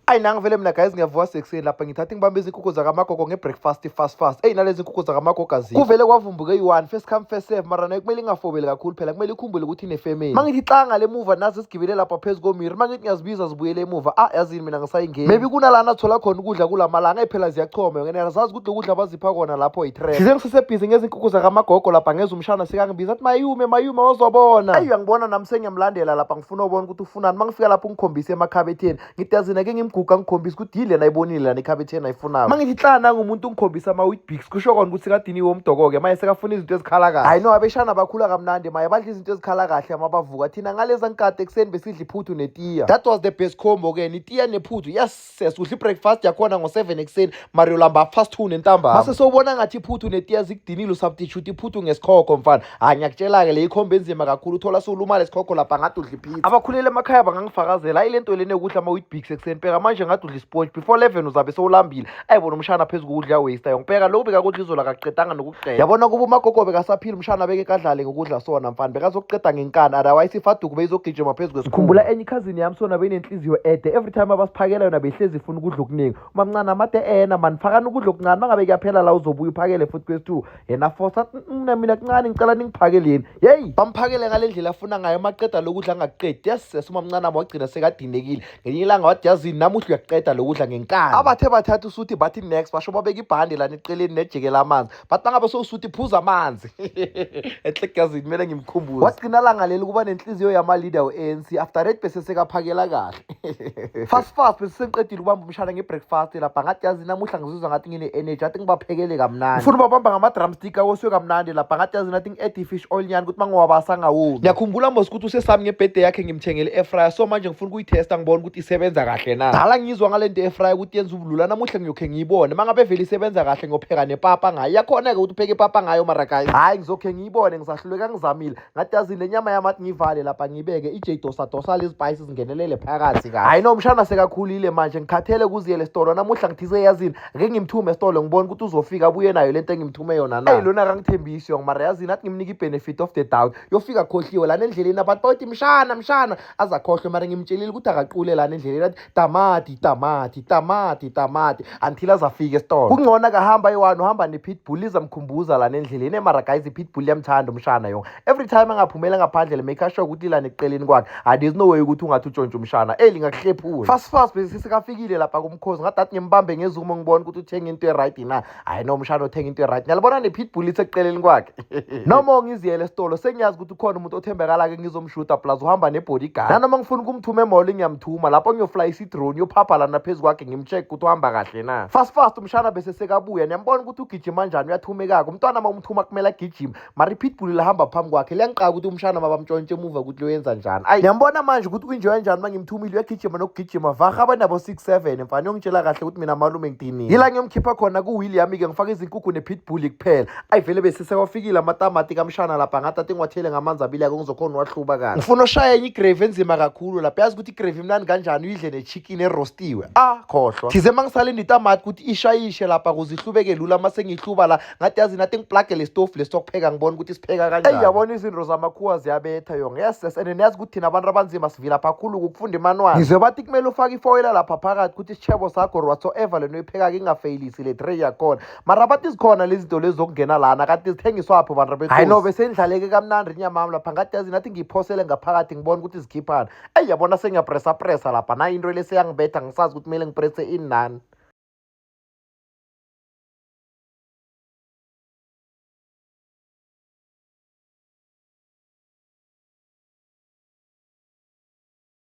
Ayi, nangi vele mina guys, ngiyavuka sekuseni lapha, ngithatha ngibambe izinkukhu zakamagogo nge-breakfast fast fast. Eyi, nalezi nkukhu zakamagogo azikho, kuvele kwavumbuka eyi-one, first come first serve. Mara nayo kumele ingafobeli kakhulu phela, kumele ikhumbule ukuthi ine-family. Ma ngithi xa ngale emuva, nazi sigibele lapha phezu komiri. Ma ngithi ngiyazibiza, zibuyele emuva. Ah, yazini, mina ngisayingeni, maybe kunalana athola khona ukudla kulamalanga. Eyi, phela ziyachoma yona, zazi ukuthi lokudla bazipha kona lapho yi-trap. Size ngisesebhizi ngezinkukhu zakamagogo lapha, ngeza umshana sekangibiza, athi, "Mayume, mayume, wazobona." Eyi, uyangibona nami sengiyamlandela lapha, ngifuna ubona ukuthi ufunani. Ma ngifika lapho, ungikhombise emakhabetheni. Ngithi, "Yazini, ake ngimguga ngikhombise ukuthi yini lena ayibonile lana ekhabetheni ayifunayo." Ma ngithi hla, nangumuntu ungikhombisa ama-Weet-Bix, kusho kona ukuthi sekadiniwe umdoko-ke, maye sekafuna izinto ezikhala kahle. Hayi no, abeshana bakhula kamnandi, maye badla izinto ezikhala kahle amabavuka. Thina ngaleza nkati ekuseni besidla iphuthu netiya. That was the best combo-ke, nitiya nephuthu. Yes, udla i-breakfast yakhona ngo-7 ekuseni, mario lamba 2:30 nentambama. Mase sowubona ngathi iphuthu netiya zikudinile, usubstitute iphuthu ngesikhokho, mfana. Hayi, ngiyakutshela-ke, le ikhombo enzima kakhulu, uthola sewuluma lesikhokho lapha ngathi udla ipizza. Abakhulele emakhaya bangangifakazela. Hayi, le nto lena yokudla ama-Weet-Bix ekuseni, bheka manje ngathi udla isponge, before 11 uzabe sewulambile. Ayibona umshana phezu kokudla waste yo, ngibheka lokhu bekakudla izolo, akaqedanga nokuqeda. Yabona, kuba umagogo bekasaphila, umshana beke kadlale ngokudla sona, mfana, bekazokuqeda ngenkani, otherwise ifaduku beyizogijima phezu kwesikhumbula. Enye ikhazini yami sona beyinenhliziyo ede, every time abasiphakela yona behlezi ifuna ukudla okuningi. Umamncane amade ena mani, fakani ukudla okuncane, mangabe kuyaphela la uzobuya uphakele futhi kwesi-two. Yena fosa, "Mina kuncane, ngicela ningiphakeleni." Yeyi, bamphakele ngale ndlela afuna ngayo, maqeda lokudla angakuqedi. Yes, umamncane ami wagcina sekadinekile. Ngelinye ilanga wathi, "Yazini, namuhla uyakuqeda lokudla ngenkani." Abathe bathatha usuthi, bathi next, basho babeka ibhande lana eceleni nejeke lamanzi, bathi mangabe sowusuthi phuza amanzi enhle. Yazini, kumele ngimkhumbuze. Wagcina langa leli kuba nenhliziyo yama-leader we-ANC. After that bese sekaphakela kahle fast fast. Bese sengiqedile ukubamba umshana nge-breakfast lapha, ngathi, "Yazi, namuhla ngizizwa ngathi ngine-energy, athi ngibaphekele kamnandi." Ngifuna ubabamba ngama-drumstick awoswe kamnandi lapha, ngathi, "Yazi, nathi ngi-add i-fish oil nyani ukuthi mangiwabasa ngawomi." Ngiyakhumbula mos ukuthi usesami ngebhede yakhe ngimthengele i-air fryer, so manje ngifuna ukuyithesta, ngibone ukuthi isebenza kahle na. Dala ngizwa ngale nto i-air fryer ukuthi yenza ubulula, namuhla ngiyokhe ngiyibone. Mangabe vele isebenza kahle, ngiyopheka nepapa ngayo. Iyakhona-ke ukuthi upheke ipapa ngayo, mara guys, hhayi, ngizokhe ngiyibone. Ngisahluleka ngizamile. Ngathi, yazi, le nyama yami athi ngiyivale lapha, ngiyibeke ije idosadosa lezi-spices zingenelele phakathi kahle. Hhayi no, umshana sekakhulile manje, ngikhathele kuziyele esitolo. Namuhla ngithize, yazini, ake ngimthume esitolo, ngibone ukuthi uzofika abuye nayo lento engimthume yona na. Eyi, lona akangithembisi yong, mara yazini, athi ngimnika i-benefit of the doubt. Yofika khohliwe lana endleleni, abantu bayothi, "Mshana, mshana," azakhohlwe. Mara ngimtshelile ukuthi akaqule lana endleleni, athi tamati, tamati, tamati, tamati until azafika esitolo. Kungcono akahamba ayi-one, uhamba ne-pitbull, izamkhumbuza lana endleleni. Mara guys, i-pitbull iyamthanda umshana yonke. Every time angaphumela ngaphandle, le make sure ukuthi ilana eceleni kwakhe. Ah, there's no way ukuthi ungathi utshontshe umshana, eyi, lingakuhlephula fast fast. Bese sekafikile lapha kumkhozi, ngathi athi ngimbambe ngezumo, ngibone ukuthi uthenga into e-right na. Hayi no, umshana uthenga into e-right, ngiyalibona ne-pitbull iseceleni kwakhe. Noma ngiziyele esitolo, sengiyazi ukuthi ukhona umuntu othembekala-ke ngizomshuta, plus uhamba ne-bodyguard. Nanoma ngifuna ukumthuma e-mall, ngiyamthuma lapho, ngiyoflayisa i-drone, yophapha lana phezu kwakhe, ngimcheck ukuthi uhamba kahle na. Fast fast umshana bese sekabuya. Niyambona ukuthi ugijima njani, uyathumekaka umntwana. Ma umthuma kumele agijime, mara i-pitbull lahamba phambi kwakhe, liyangiqaka ukuthi umshana mabamtshontshe emuva ukuthi loyenza njani. Ayi, ngiyambona manje ukuthi u-enjoya njani. Ma ngimthumile, uyagijima nokugijima vaha, abanabo 6 7, mfana, uyongitshela kahle ukuthi mina malume ngidiniwe. Yila ngiyomkhipha khona kuwheel yami-ke, ngifake izinkukhu ne-pitbull kuphela. Ayi vele, bese sekafikile amatamati kamshana lapha, ngathi athi ngiwathele ngamanzi abilako, ngizokhona uwahluba kahle. Ngifuna ushaya enye igravy enzima kakhulu lapha. Yazi ukuthi igravy imnandi kanjani, uyidle ne-chicken erostiwe. Ah, khohlwa thize ma ngisalinde itamati ukuthi ishayishe lapha kuze ihlubeke lula. Mase ngiyihluba la, ngathi, yazi, nathi ngiplage le stofu lesiyokupheka, ngibone ukuthi sipheka kanjani. Eyi, yabona, izinto zamakhuwa ziyabetha yonke. Yes, and niyazi ukuthi thina abantu abanzima sivila kakhulu ukufunda imanual. Ngizwe bathi kumele ufake ifoyela lapha phakathi ukuthi isitshebo sakho or whatsoever lento oyiphekako ingafeyilisi le tray yakhona. Mara bathi zikhona lezi zinto lezi zokungena lana, kanti zithengiswaphi, bantu? Hayi no, besendlaleke kamnandi inyama yami lapha. Ngathi, yazi, nathi ngiyiphosele ngaphakathi, ngibone ukuthi zikhiphani. Eyi, yabona, sengiyapresa presa lapha na, into le seyangibetha, ngisazi ukuthi kumele ngiprese ini nani.